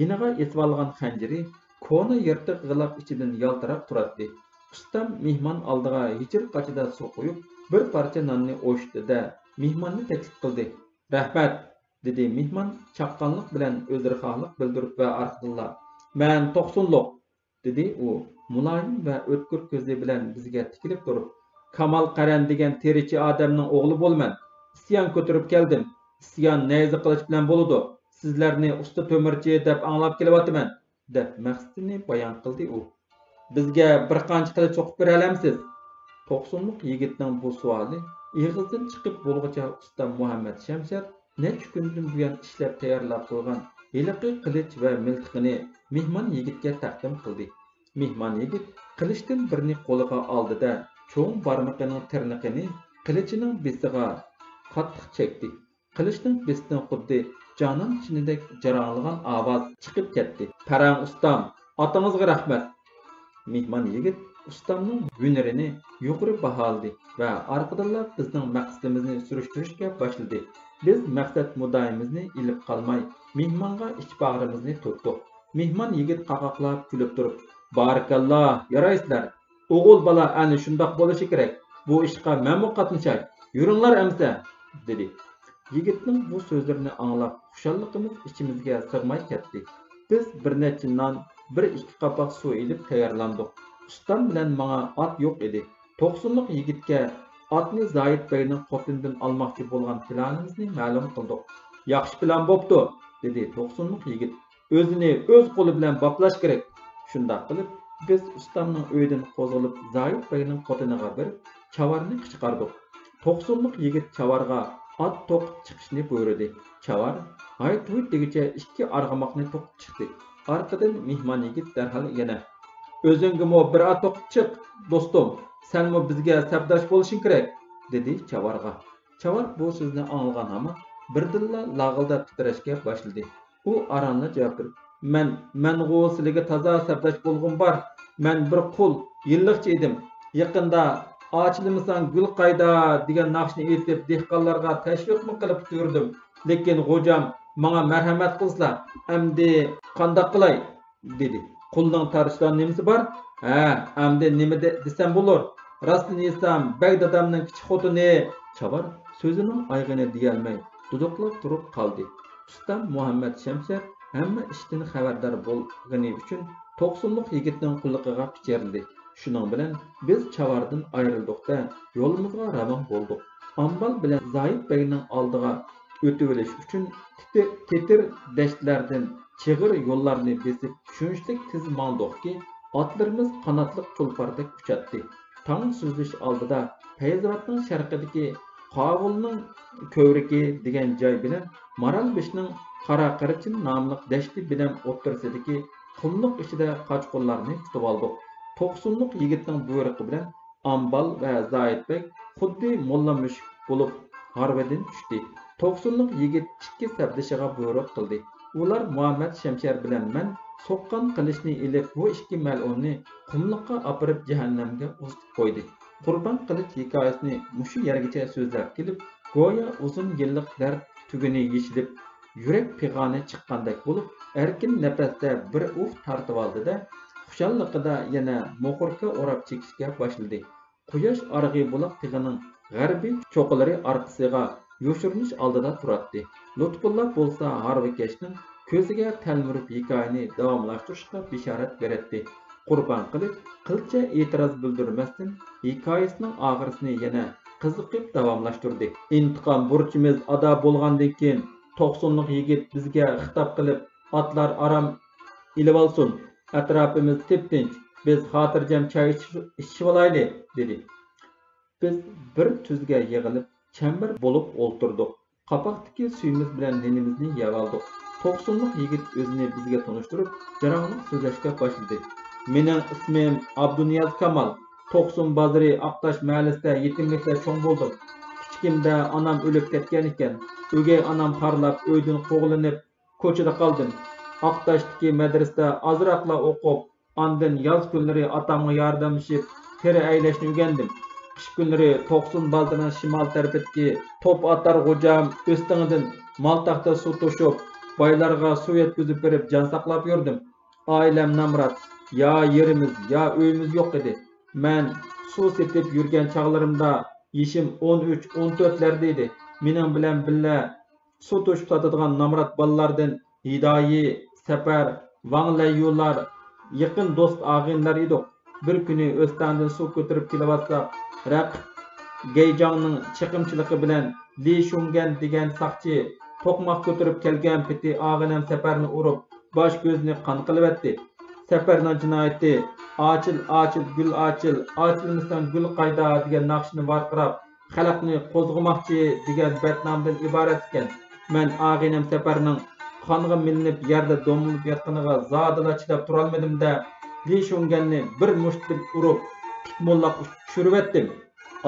يېنىغا ئېسىۋالغان خەنجىرى كونا يىرتىق غىلاف ئىچىدىن يالتىراپ تۇراتتى. ئۇستام مېھمان ئالدىغا ھىجىر قاچىدا سۇ قۇيۇپ، بىر پارچە ناننى ئوشتى-دە، مېھماننى تەكلىپ قىلدى. «رەھمەت!» دېدى مېھمان چاققانلىق بىلەن ئۆزرىخاھلىق بىلدۈرۈپ ۋە ئارقىدىنلا، «مەن توقسۇنلۇق!» دېدى ئۇ مۇلايىم ۋە ئۆتكۈر كۆزى بىلەن بىزگە تىكىلىپ تۇرۇپ. «كامال قەرەن دېگەن تېرىچى ئادەمنىڭ ئوغلى بولىمەن. ئىسيان كۆتۈرۈپ كەلدىم. ئىسيان نەيزە قىلىچ بىلەن بولىدۇ. سىزلەرنى ئۇستا تۆمۈرچى دەپ ئاڭلاپ كېلىۋاتىمەن.» دەپ مەقسىتىنى بايان قىلدى ئۇ. «بىزگە بىر قانچە قىلىچ سوقۇپ بېرەلەمسىز؟» توقسۇنلۇق يىگىتنىڭ بۇ سوئالى ئېغىزدىن چىقىپ بولغۇچە ئۇستام مۇھەممەد شەمشەر نەچچە كۈندىن بۇيان ئىشلەپ تەييارلاپ قويغان ھېلىقى قىلىچ ۋە مىلتىقىنى مېھمان يىگىتكە تەقدىم قىلدى. مېھمان يىگىت قىلىچتىن بىرنى قولىغا ئالدى-دە، چوڭ بارمىقىنىڭ تىرنىقىنى قىلىچىنىڭ بېسىغا قاتتىق چەكتى. قىلىچنىڭ بېسىدىن خۇددى جانان چېنىدەك جاراڭلىغان ئاۋاز چىقىپ كەتتى. «پەرەڭ ئۇستام، ئاتىڭىزغا رەھمەت!» مېھمان يىگىت ئۇستامنىڭ ھۈنىرىنى يۇقىرى باھالىدى ۋە ئارقىدىنلا بىزنىڭ مەقسىتىمىزنى سۈرۈشتۈرۈشكە باشلىدى. بىز مەقسەت مۇددىئايىمىزنى ئېلىپ قالماي، مېھمانغا ئىچ باغرىمىزنى تۆكتۇق. مېھمان يىگىت قاقاقلاپ كۈلۈپ تۇرۇپ، «بارىكاللا، يارايسىلەر! ئوغۇل بالا ئەنە شۇنداق بولۇشى كېرەك. بۇ ئىشقا مەنمۇ قاتنىشاي. يۈرۈڭلار ئەمىسە!» دېدى. يىگىتنىڭ بۇ سۆزلىرىنى ئاڭلاپ، خۇشاللىقىمىز ئىچىمىزگە سىغماي كەتتى. بىز بىر نەچچە نان، بىر ئىككى قاپاق سۇ ئېلىپ تەييارلاندۇق. ئۇستام بىلەن ماڭا ئات يوق ئىدى. توقسۇنلۇق يىگىتكە ئاتنى زاھىت بەگنىڭ خوتۇنىدىن ئالماقچى بولغان پىلانىمىزنى مەلۇم قىلدۇق. «ياخشى پىلان بوپتۇ!» دېدى توقسۇنلۇق يىگىت. «ئۆزىنى ئۆز قولى بىلەن باپلاش كېرەك.» شۇنداق قىلىپ، بىز ئۇستامنىڭ ئۆيىدىن قوزغىلىپ، زاھىت بەگنىڭ خوتۇنىغا بېرىپ، چاۋارنى قىچقاردۇق. توقسۇنلۇق يىگىت چاۋارغا ئات توقۇپ چىقىشنى بۇيرۇدى. چاۋار ھايت-ھۇيت دېگۈچە ئىككى ئارغىماقنى توقۇپ چىقتى. ئارقىدىن مېھمان يىگىت دەرھال يەنە، «ئۆزۈڭگىمۇ بىر ئات توقۇپ چىق، دوستۇم، سەنمۇ بىزگە سەپداش بولۇشۇڭ كېرەك» دېدى چاۋارغا. چاۋار بۇ سۆزنى ئاڭلىغان ھامان بىردىنلا لاغىلداپ تىترەشكە باشلىدى. ئۇ ئارانلا جاۋاب بېرىپ، «مەن، مەنغۇ سىلىگە تازا سەپداش بولغۇم بار. مەن بىر قۇل، يىللىقچى ئىدىم. يېقىندا ئاچىلىمىساڭ گۈل قايدا دېگەن ناخشىنى ئېيتىپ، دېھقانلارغا تەشۋىقمۇ قىلىپ يۈردۈم. لېكىن غوجام ماڭا مەرھەمەت قىلسىلا، ئەمدى قانداق قىلاي؟» دېدى. «قۇلنىڭ تارتىشىدىغان نېمىسى بار؟ ھە، ئەمدى نېمە دە-، دېسەم بولۇر؟ راستىنى ئېيتسام، بەگ دادامنىڭ كىچىك خوتۇنى.» چاۋار سۆزىنىڭ ئايىغىنى دېيەلمەي، دۇدۇقلاپ تۇرۇپ قالدى. ئۇستام مۇھەممەد شەمشەر ھەممە ئىشتىن خەۋەردار بولغىنى ئۈچۈن، توقسۇنلۇق يىگىتنىڭ قۇلىقىغا پىچىرلىدى. شۇنىڭ بىلەن بىز چاۋاردىن ئايرىلدۇق-دە، يولىمىزغا راۋان بولدۇق. ئامبال بىلەن زاھىت بەگنىڭ ئالدىغا ئۆتۈۋېلىش ئۈچۈن تېتىر، تېتىر دەشتلەردىن چىغىر يوللارنى بېسىپ، شۇنچىلىك تېز ماڭدۇقكى، ئاتلىرىمىز قاناتلىق چولپاردەك ئۇچاتتى. تاڭ سۈزۈلۈش ئالدىدا پەيزىۋاتنىڭ شەرقىدىكى قاۋۇلنىڭ كۆۋرۈكى دېگەن جاي بىلەن مارالبېشىنىڭ قارا قېرىچىن ناملىق دەشتى بىلەن ئوتتۇرىسىدىكى قۇملۇق ئىچىدە قاچقۇنلارنى كۈتۈۋالدۇق. توقسۇنلۇق يىگىتنىڭ بۇيرۇقى بىلەن ئامبال ۋە زاھىت بەگ خۇددى موللا مۈشۈك بولۇپ ھارۋىدىن چۈشتى. توقسۇنلۇق يىگىت ئىككى سەپدىشىغا بۇيرۇق قىلدى. ئۇلار مۇھەممەد شەمشەر بىلەن مەن سوققان قىلىچنى ئېلىپ، بۇ ئىككى مەلئۇننى قۇملۇققا ئاپىرىپ جەھەننەمگە ئۇزىتىپ قويدى. قۇربان قىلىچ ھېكايىسىنى مۇشۇ يەرگىچە سۆزلەپ كېلىپ، گويا ئۇزۇن يىللىق دەرد تۈگۈنى يېشىلىپ، يۈرەك پىغانى چىققاندەك بولۇپ، ئەركىن نەپەستە بىر ئۇھ تارتىۋالدى-دە، خۇشاللىقىدا يەنە موخوركا ئوراپ چېكىشكە باشلىدى. قۇياش ئارغى بۇلاق تېغىنىڭ غەربىي چوققىلىرى ئارقىسىغا يوشۇرۇنۇش ئالدىدا تۇراتتى. لۇتپۇللا بولسا ھارۋىكەشنىڭ كۆزىگە تەلمۈرۈپ ھېكايىنى داۋاملاشتۇرۇشقا بېشارەت بېرەتتى. قۇربان قىلىچ قىلچە ئېتىراز بىلدۈرمەستىن ھېكايىسىنىڭ ئاخىرىسىنى يەنە قىزىقىپ داۋاملاشتۇردى. ئىنتىقام بۇرچىمىز ئادا بولغاندىن كېيىن، توقسۇنلۇق يىگىت بىزگە خىتاب قىلىپ، ئاتلار ئارام ئېلىۋالسۇن، ئەتراپىمىز تىپتىنچ، بىز خاتىرجەم چاي ئىچىش-، ئىچىشىۋالايلى، دېدى. بىز بىر تۈزگە يىغىلىپ، چەمبەر بولۇپ ئولتۇردۇق. قاپاقتىكى سۈيىمىز بىلەن نېنىمىزنى يەۋالدۇق. توقسۇنلۇق يىگىت ئۆزىنى بىزگە تونۇشتۇرۇپ، جاراڭلىق سۆزلەشكە باشلىدى. مېنىڭ ئىسمىم ئابدۇنىياز كامال. توقسۇن بازىرى ئاقتاش مەھەللىسىدە يېتىملىكتە چوڭ بولدۇم. كىچىكىمدە ئانام ئۆلۈپ كەتكەن ئىكەن. ئۆگەي ئانام خارلاپ، ئۆيدىن قوغلىنىپ، كوچىدا قالدىم. ئاقتاشتىكى مەدرىسىدە ئازراقلا ئوقۇپ، ئاندىن ياز كۈنلىرى ئاتامغا ياردەملىشىپ، تېرە ئەيلەشنى ئۆگەندىم. قىش كۈنلىرى توقسۇن بازىرىنىڭ شىمال تەرىپىدىكى توپ ئاتار غوجام ئۆستىڭىدىن مال تاقتا سۇ توشۇپ، بايلارغا سۇ يەتكۈزۈپ بېرىپ جان ساقلاپ يۈردۈم. ئائىلەم نامرات، يا يېرىمىز، يا ئۆيىمىز يوق ئىدى. مەن سۇ سېتىپ يۈرگەن چاغلىرىمدا يېشىم ئون ئۈچ، ئون تۆتلەردە ئىدى. مېنىڭ بىلەن بىللە سۇ توشۇپ ساتىدىغان نامرات بالىلاردىن ھىدايى، سەپەر، ۋاڭ لەييۇلار يېقىن دوست ئاغىنىلەر ئىدۇق. بىر كۈنى ئۆستەڭدىن سۇ كۆتۈرۈپ كېلىۋاتساق، رەقىب گەيجاڭنىڭ چېقىمچىلىقى بىلەن لى شۇڭگەن دېگەن ساقچى توقماق كۆتۈرۈپ كەلگەن پېتى ئاغىنەم سەپەرنى ئۇرۇپ، باش كۆزىنى قان قىلىۋەتتى. سەپەرنىڭ جىنايىتى، «ئاچىل، ئاچىل، گۈل ئاچىل، ئاچىلمىساڭ گۈل قايدا» دېگەن ناخشىنى ۋارقىراپ، خەلقنى قوزغىماقچى دېگەن بەتنامىدىن ئىبارەت ئىكەن. مەن ئاغىنەم سەپەرنىڭ قانغا مىلىنىپ يەردە دومىلىپ ياتقىنىغا زادىلا چىداپ تۇرالمىدىم-دە، لى شۇڭگەننى بىر مۇشت بىلەن ئۇرۇپ، تىك موللاق چۈشۈرۈۋەتتىم.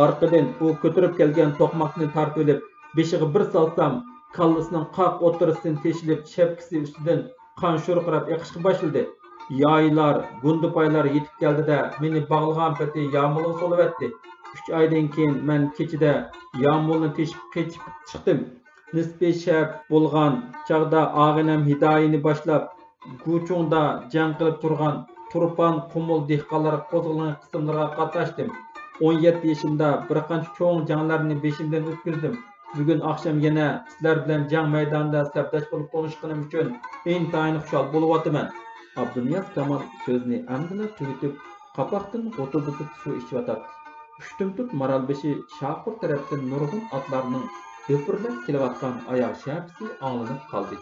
ئارقىدىن ئۇ كۆتۈرۈپ كەلگەن توقماقنى تارتىۋېلىپ، بېشىغا بىر سالسام، كاللىسىنىڭ قاق ئوتتۇرىسىدىن تېشىلىپ، شەپكىسى ئۈستىدىن قان شورقىراپ ئېقىشقا باشلىدى. يايلار، گۇندىپايلار يېتىپ كەلدى-دە، مېنى باغلىغان پېتى يامۇلغا سولىۋەتتى. ئۈچ ئايدىن كېيىن مەن كېچىدە يامۇلنى تېشىپ قېچىپ چىقتىم. نىسپىي شەپ بولغان چاغدا ئاغىنەم ھىدايىنى باشلاپ، گۇچۇڭدا جەڭ قىلىپ تۇرغان تۇرپان، قۇمۇل دېھقانلار قوزغىلىڭى قىسىملىرىغا قاتناشتىم. ئون يەتتە يېشىمدا بىر قانچە چوڭ جەڭلەرنى بېشىمدىن ئۆتكۈزدۈم. بۈگۈن ئاخشام يەنە سىلەر بىلەن جەڭ مەيدانىدا سەپداش بولۇپ تونۇشقىنىم ئۈچۈن ئىنتايىن خۇشال بولۇۋاتىمەن. ئابدۇنىياز كامال سۆزىنى ئەمدىلا تۈگىتىپ، قاپاقتىن غوتۇلدىتىپ سۇ ئىچىۋاتاتتى. ئۇشتۇمتۇت مارالبېشى شاپۇر تەرەپتىن نۇرغۇن ئاتلارنىڭ دۈپۈرلەپ كېلىۋاتقان ئاياغ شەپىسى ئاڭلىنىپ قالدى.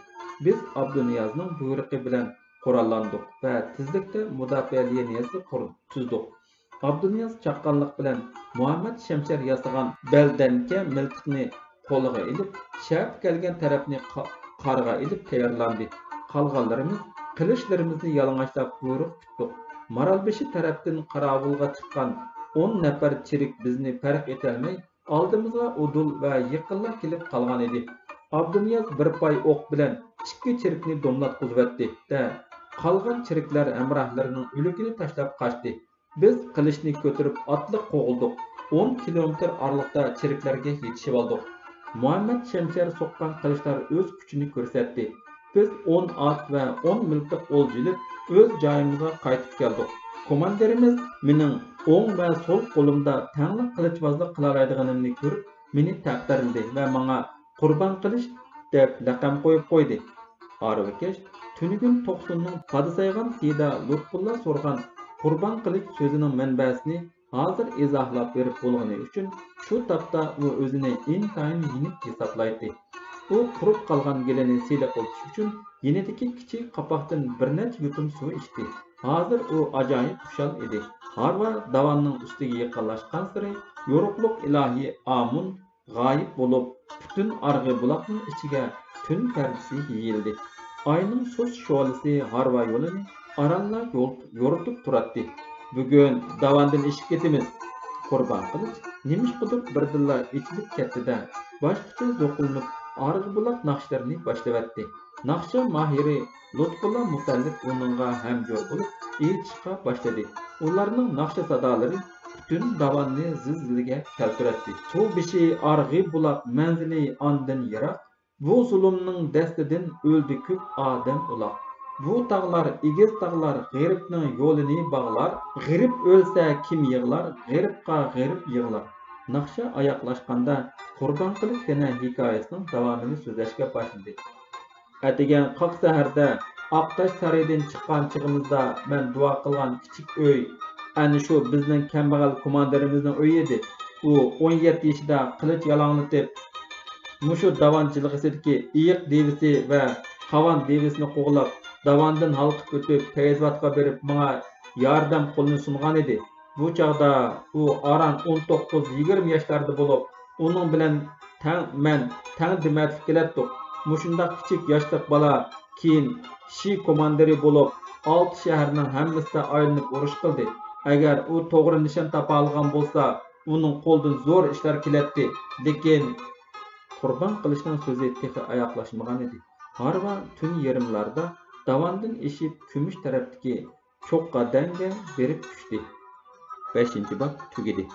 بىز ئابدۇنىيازنىڭ بۇيرۇقى بىلەن قوراللاندۇق ۋە تېزلىكتە مۇداپىئە لىنىيەسى قۇر-، تۈزدۇق. ئابدۇنىياز چاققانلىق بىلەن مۇھەممەد شەمشەر ياسىغان بەلدەنكە مىلتىقنى قولىغا ئېلىپ، شەپە كەلگەن تەرەپنى قا-، قارىغا ئېلىپ تەييارلاندى. قالغانلىرىمىز قىلىچلىرىمىزنى يالىڭاچلاپ بۇيرۇق كۈتتۇق. مارالبېشى تەرەپتىن قاراۋۇلغا چىققان ئون نەپەر چېرىك بىزنى پەرق ئېتەلمەي، ئالدىمىزغا ئۇدۇل ۋە يېقىنلا كېلىپ قالغان ئىدى. ئابدۇنىياز بىر پاي ئوق بىلەن ئىككى چېرىكنى دومىلاپ-قۇزۇۋەتتى-دە، قالغان چېرىكلەر ھەمراھلىرىنىڭ ئۆلۈكىنى تاشلاپ قاچتى. بىز قىلىچنى كۆتۈرۈپ ئاتلىق قوغلىدۇق. ئون كىلومېتىر ئارىلىقتا چېرىكلەرگە يېتىشىۋالدۇق. مۇھەممەد شەمشەر سوققان قىلىچلار ئۆز كۈچىنى كۆرسەتتى. بىز ئون ئات ۋە ئون مىلتىق ئولجا ئېلىپ، ئۆز جايىمىزغا قايتىپ كەلدۇق. كوماندىرىمىز مېنىڭ ئوڭ ۋە سول قولۇمدا تەڭلا قىلىچۋازلىق قىلالايدىغىنىمنى كۆرۈپ، مېنى تەقدىرلىدى ۋە ماڭا قۇربان قىلىچ دەپ لەقەم قويۇپ قويدى. ھارۋىكەش تۈنۈگۈن توقسۇننىڭ پادىسايغان سېيىدا لۇتپۇللا سورىغان قۇربان قىلىچ سۆزىنىڭ مەنبەسىنى ھازىر ئىزاھلاپ بېرىپ بولغىنى ئۈچۈن، شۇ تاپتا ئۇ ئۆزىنى ئىنتايىن يېنىك ھېسابلايتتى. ئۇ قۇرۇپ قالغان گېلىنى سىلىقلىتىش ئۈچۈن يېنىدىكى كىچىك قاپاقتىن بىر نەچچە يۇتۇم سۇ ئىچتى. ھازىر ئۇ ئاجايىپ خۇشال ئىدى. ھارۋا داۋاننىڭ ئۈستىگە يېقىنلاشقانسېرى يورۇقلۇق ئىلاھى ئامۇن غايىب بولۇپ، پۈتۈن ئارغى بۇلاقنىڭ ئىچىگە تۈن پەردىسى يېيىلدى. ئاينىڭ سۇس شولىسى ھارۋا يولىنى ئارانلا يول-، يورۇتۇپ تۇراتتى. بۈگۈن داۋاندىن ئېشىپ كېتىمىز. قۇربان قىلىچ نېمىشقىدۇر بىردىنلا ئېچىلىپ كەتتى-دە، باشقىچە زوقلىنىپ، ئارغى بۇلاق ناخشىلىرىنى باشلىۋەتتى. ناخشا ماھىرى لۇتپۇللا مۇتەللىپ ئۇنىڭغا ھەمجور بولۇپ ئېيتىشقا باشلىدى. ئۇلارنىڭ ناخشا سادالىرى پۈتۈن داۋاننى زىلزىلىگە كەلتۈرەتتى. سۇ بېشى ئارغى بۇلاق، مەنزىلى ئاندىن يىراق. بۇ زۇلۇمنىڭ دەستىدىن ئۆلدى كۆپ ئادەم ئۇلاق. بۇ تاغلار، ئېگىز تاغلار غېرىبنىڭ يولىنى باغلار. غېرىب ئۆلسە كىم يىغلار، غېرىبقا غېرىب يىغلار. ناخشا ئاياغلاشقاندا، قۇربان قىلىچ يەنە ھېكايىسىنىڭ داۋامىنى سۆزلەشكە باشلىدى. ئەتىگەن قاق سەھەردە ئاقتاش سارىيىدىن چىققان چېغىمىزدا، مەن دۇئا قىلغان كىچىك ئۆي، ئەنە شۇ بىزنىڭ كەمبەغەل كوماندىرىمىزنىڭ ئۆيى ئىدى. ئۇ ئون يەتتە يېشىدا قىلىچ يالاڭلىتىپ، مۇشۇ داۋان جىلغىسىدىكى ئېيىق دېۋىسى ۋە قاۋان دېۋىسىنى قوغلاپ، داۋاندىن ھالقىپ ئۆتۈپ، پەيزىۋاتقا بېرىپ، ماڭا ياردەم قولىنى سۇنغانىدى. بۇ چاغدا ئۇ ئاران ئون توققۇز، يىگىرمە ياشلاردا بولۇپ، ئۇنىڭ بىلەن تەڭ مەن تەڭ دېمەتلىك كېلەتتۇق. مۇشۇنداق كىچىك ياشلىق بالا كېيىن شى كوماندىرى بولۇپ، ئالتە شەھەرنىڭ ھەممىسىدە ئايلىنىپ ئۇرۇش قىلدى. ئەگەر ئۇ توغرا نىشان تاپالىغان بولسا، ئۇنىڭ قولىدىن زور ئىشلار كېلەتتى. لېكىن قۇربان قىلىشنىڭ سۆزى تېخى ئاياغلاشمىغان ئىدى. ھارۋا تۈن يېرىملاردا داۋاندىن ئېشىپ، كۈمۈش تەرەپتىكى چوققا دەڭگە بېرىپ چۈشتى. بەشىنچى باب تۈگىدى.